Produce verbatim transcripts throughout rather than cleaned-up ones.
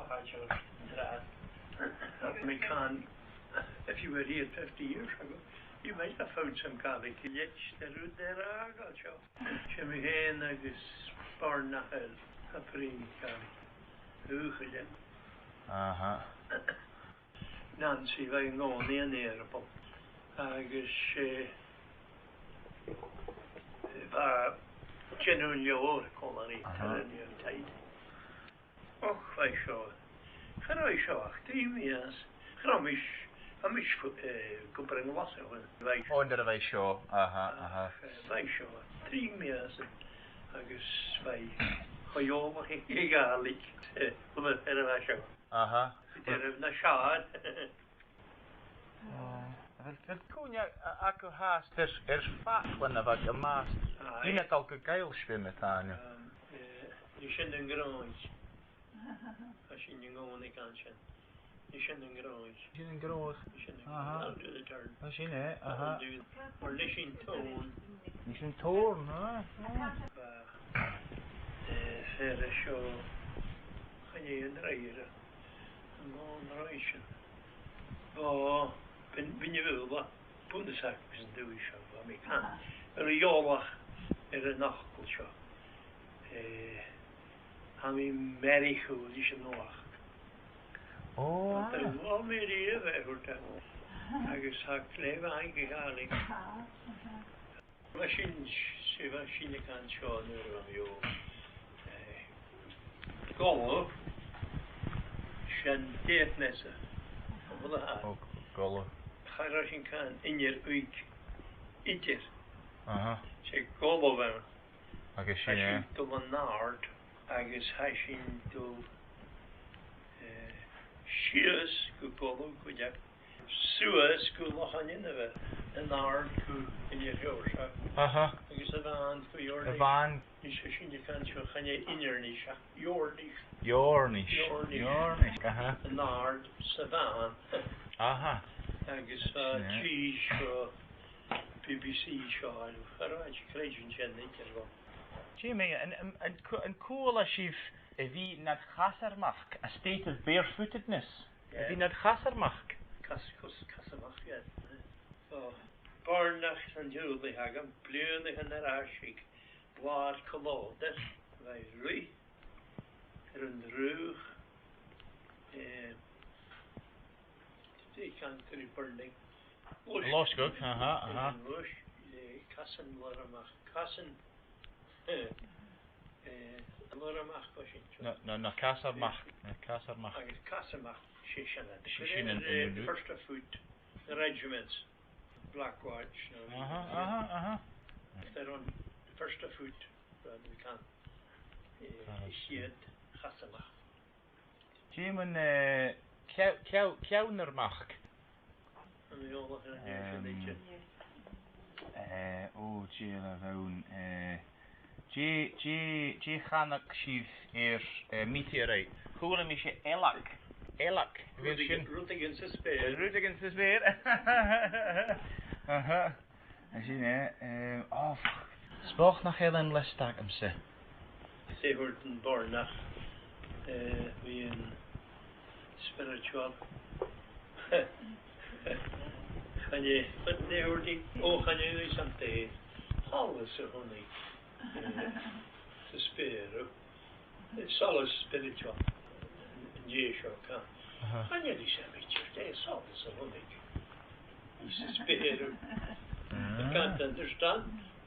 Ach, sure, tha. Tha mi a' cantainn, if you were here fifty years ago, you might have found some Gaelic. Leithid de rud air fhàgail seo. 'S e mi fhìn agus Bòrnach eile a' bruidhinn Gàidhlig. Uill, a h-uile. Aha. Nancy, bha i an-còmhnaidh an Earabaill. Agus, eh, bha i a' dèanamh leabhar còmhla ri, aha, Caroline Tide. Och, bha i seo. Cha robh i seo ach trì mìosan. Cha robh mise, bha mise, eh, gu brith an-dràsta, bha i seo. Ò, nuair a bha i seo. Aha, aha. Eh, bha i seo trì mìosan. Agus bha i cho eòlach air a' Ghàidhlig, eh, nuair a bha i seo. Aha. Gu dearbh, na seann. Eh, a bheil, a bheil cuimhne a-, agaibh fhathast air, air faclan a bh' agam fhathast? Aye. Dìreach a' dol gu Gaelscrìbhinn a-nis. Um, eh, nì sinn an gnothach. Tha sinn an-còmhnaidh a' cantainn sin. Nì sinn an gnothach. Nì sinn an gnothach. Nì sinn an gnothach. Aha. I'll do the turn. Tha sin e, aha. I'll do, or nì sinn tòn. Nì sinn tòn, aha. Bha, eh, fear an seo, chan e an-dràsta, an-còmhnaidh an-dràsta sin. Bha, bha, bha i a' bhualadh, bhualadh sàc gus an dùthaich seo, bha mi a' cantainn. Aha. Bha i eòlach air an fhacal seo. Eh, tha mi mearachadh leis an uair. Ò, ah. Bha mi riamh air a thuirt e. Agus tha e glè mhath aig a' Ghàidhlig. Aha, aha. Bha sinn, 's e bha sinn a' cantainn seo nuair a bha mi òg. Eh, Gola, sin death message. Gola. Ò, Gola. Cha robh sinn a' cantainn uinnear uig idir. Aha. 'S e Gola a bh' ann. Agus sin e. Tha sinn a' dol an àird, agus tha sinn a' dol, eh, sìos gu Gola, gu deas. Suas gu Loch an Inbhir, an àird gu Inbhir Sheòrais. Aha. Agus a-mhàin gu Iòrnaic. A-mhàin. Is tha sinn a' cantainn seo, chan e Inbhir Nis, ach Iòrnaic. Iòrnaic. Iòrnaic. Iòrnaic, aha. An àird sa mhàin. Aha. Agus, uh, yeah, dithis seo, B B C seo, a' cur àite creidsinn sin idir bho. Jimmy, an, an, an, cu-, an cuala sibh a bhith nad chasarmachd, a state of barefootedness? A bhith nad chasarmachd. Cas-, cos-, casamachd, yeah. So, Bòrnach san t-siubhal a th' agam, bliadhnaichean air ais aig Blàr Chùil Lodair, bha i ruith air an t-sruth, eh, dè chanadh tu ri burning? Losgadh. Losgadh, aha, aha. An losg, eh, casan lorramach, casan, eh, Eh, an lorramach bha sin seo. No, no, no, casarmachd, no, casarmachd. Agus casarmachd, 's e sin e. 'S e sin an, eh, an, an first of foot, the regiments, Black Watch, no. Aha, aha, aha. They're on first of foot, but we can't, eh, a' chiad chasarmachd. Dè mun, eh, ceann-, ceann-, ceannarmachd? An eòlach air an fhear sin, ehm, idir? Eh, ò, dè a bh' ann, eh, dè, dè, dè chanadh sibh air, eh, meteorite? Chuala mise eileag. Eileag. A bheil sin? Rudeigin, rudeigin sa speur. Rudeigin sa speur. Aha. Sin e, eh, ò, fuck. 'S dòcha nach eil an liosta agamsa. 'S e thuirt am Bòrnach, eh, bhith spiritual. Chan e, but dè thuirt i, ò, chan eil fhios agam dè solas a chunnaic, eh, sa speur. Solas spiritual, an dèidh seo, can. Aha. Chan eil fhios agam idir dè solas a chunnaic i sa speur. Ah. I can't understand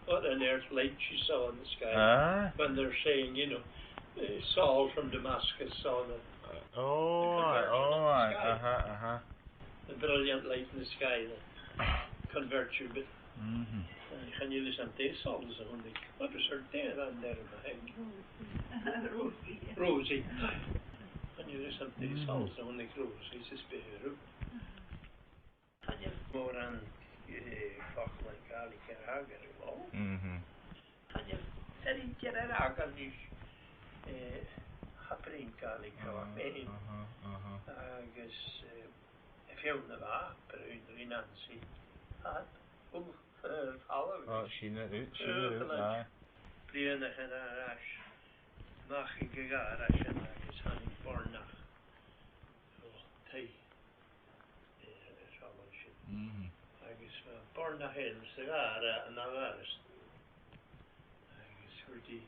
what on earth light she saw in the sky, ah, when they're saying, you know, eh, Saul from Damascus saw the, oh, the conversion in the sky. Aha, aha. The brilliant light in the sky that converts you, but, mhm, eh, chan eil fhios agam dè solas a chunnaic. What was her name, an t-ainm a th' air? Rosie. Rosie. Chan eil fhios agam dè solas a chunnaic Rosie sa speur. Chan eil mòran, eh, faclan Gàidhlig air fhàgail, no? Mhm. Chan eil fear idir air fhàgail a-nis, eh, a tha a' bruidhinn Gàidhlig, aha, fhèin. Aha, aha. Agus, eh, a' Fhiona bha, bruidhinn ri Nancy. Tha, ò, eh, tha, ah, sin e, sin e, eh, aye. Bliadhnaichean air ais, a-mach aig a' ghàrradh sin agus thàinig Bòrnach. Boireannach eile sa ghàrradh, an àm a bha e. Agus thuirt i,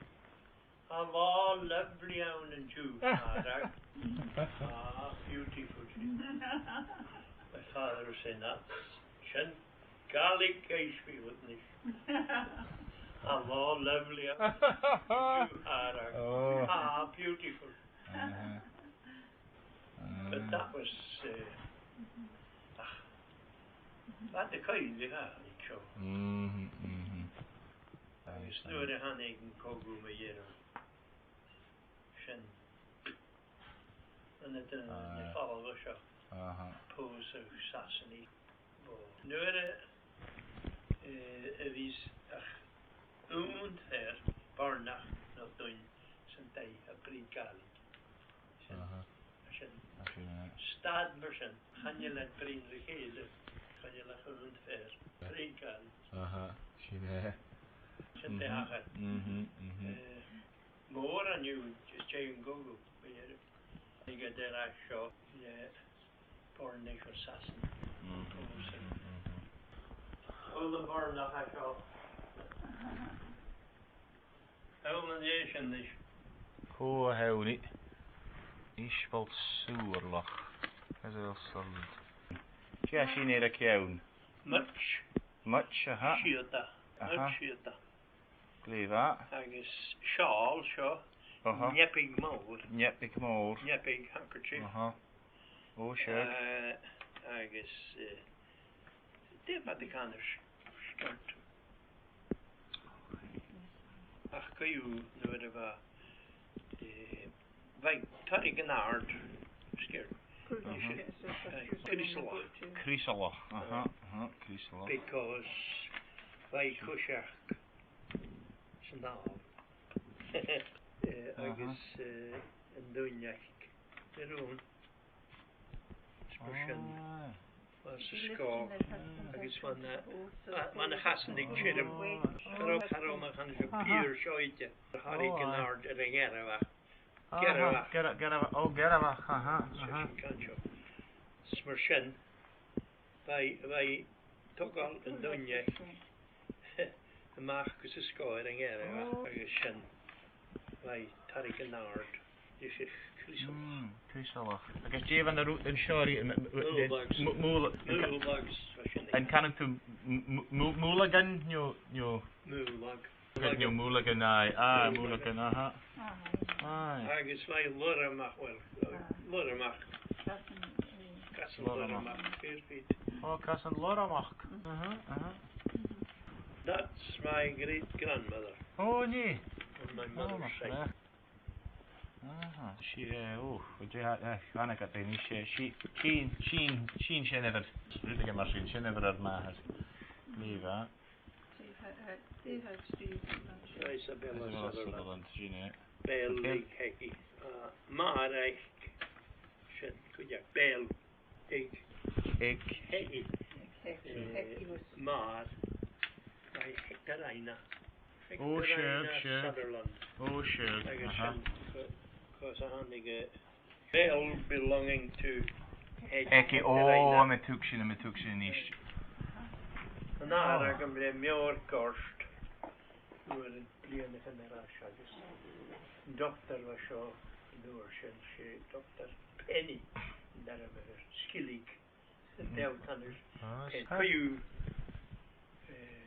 "Tha an latha lovely ann an-diugh, Màiread." "Ah, beautiful." My father was saying that. Sin Gàidhlig a-nis, bha e a' dol a-nis. "Tha an latha lovely ann an-diugh, Màiread." Oh. "Ah, beautiful." Uh-huh. But that was, uh, ach, bha e coibhneil, like, seo. Mhm, mhm. Agus nuair a thàinig an cogadh mu dheireadh, sin, an dòigh, na, na, ah, fala seo, aha, pòsadh Sasannaich. Nuair a, eh, a bhios ach aon fhear boireannach no duine san taigh a' bruidhinn Gàidhlig. Sin, aha, sin. Sin e. Stad mar sin, chan eil iad a' bruidhinn ri chèile, chan eil ach aon fhear a' bruidhinn Gàidhlig. Aha, sin e. Sin e, mhm, thachair. Mhm, mhm. Eh, mòran dhiubh, just dè an cogadh, bha e air, aig an deireadh seo, le boireannaich o Sasainn. Mhm, mhm, mhm. Uile boireannach a seo. Uile an dèidh sin is. Cò a th' ann? Isbel Suarlach. Isbel Suarlach. Dè tha sin air a ceann? Muic. Muic, aha. Siota. Aha. Muic siota. Glè mhath. Agus seàl seo. Aha. Neapaig mòr. Neapaig mòr. Neapaig handkerchief. Aha. Ò, seadh. Eh, agus, eh, dè bha iad a' canail? Sgiort. Ach co-dhiù nuair a bha, eh, bha e tarraing an-àird, sgiort. Aha. Eh, crìoslach. Crìoslach, aha, aha, crìoslach. Because bha e a' coiseachd san àl. Eh, aha, agus, eh, an duine aig an rùm. Is mar sin, ah, bha e sa sgòth, agus bha na, bha, bha na chasan aig tirim. Cha robh, cha robh mar a chanas sibh, aha, pier seo idir. Tarraing an-àird air an Gearabhach. Aha, Gearabhach. Geara-, Gearabhach, ò, Gearabhach, aha, aha. Sin, sin ceann seo. Is mar sin, bha e, bha e a' togail an duine a-mach gus an sgòth air an Gearabhach, ò, agus sin, bha e tarraing an-àird, is e crìoslach. Mm, crìoslach. Agus dè bha na ru-, an seo ri, m-, m-, mùla-, mùla-, mùla-, mùla-, an canaidh tu m-, m-, mù-, mùlagan, no, no? Mùlag. Mùlag. Mùlagan, aye, aye, mùlagan, aha. Aye. Aye. Agus bha e Lorramach, well, Lorramach. Casan, eh, Casan Lorramach. Lorramach, fair feet. Ò, Casan Lorramach. Aha, aha. That's my great grandmother. Ò, nì. On my mother's side. Aha, 's e, eh, ò, dè, eh, thàinig iad a-nis, eh, 's e, sin, sin, sin seanmhair. Rudeigin mar sin, seanmhair ar màthar. Glè mhath. Isabella Sutherland, sin e. Beul aig Hegi. Uh, Màiread. Sin, cuideachd, beul aig Hegi. Hegi. Hegi. Eh, Hegi was Màr. Aye, Hectorina. Ò, sure, Hectorina sure. Sutherland. Ò, sure, aha. Agus sin, co-, cò às a thàinig e. Beul belonging to Hec-, Hectorina. Ò, mi a' tuigsinn, mi a' tuigsinn a-nis. An athair agam le Meòrgort. Uair an bhliadhna air ais agus an dotair a bha seo an uair sin, 's e Dotair Penny, an t-ainm a bh' air, Sgillig. An t-ainm a bh' air. Ah, Penny. Is co-dhiù, eh,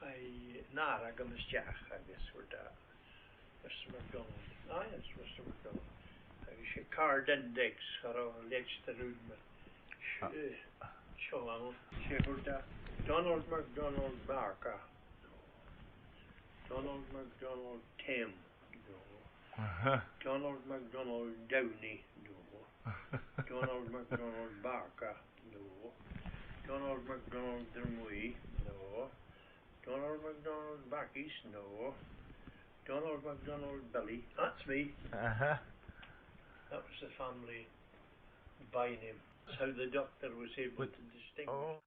chaidh an athair agam a-steach agus thuirt e, Mister MacDonald. Ah, yes, Mister MacDonald. Agus 's e càrd index a bha leis an rùm. Ah. Eh, seo ann. 'S e thuirt e, Donald MacDonald Barker. Donald MacDonald Tim. No. Aha. Donald MacDonald Downey. No. Donald MacDonald Barker. No. Donald MacDonald Drumwee. No. Donald MacDonald Backies. No. Donald MacDonald Billy. That's me. Aha. That was the family by name. That's how the doctor was able to distinguish. Oh.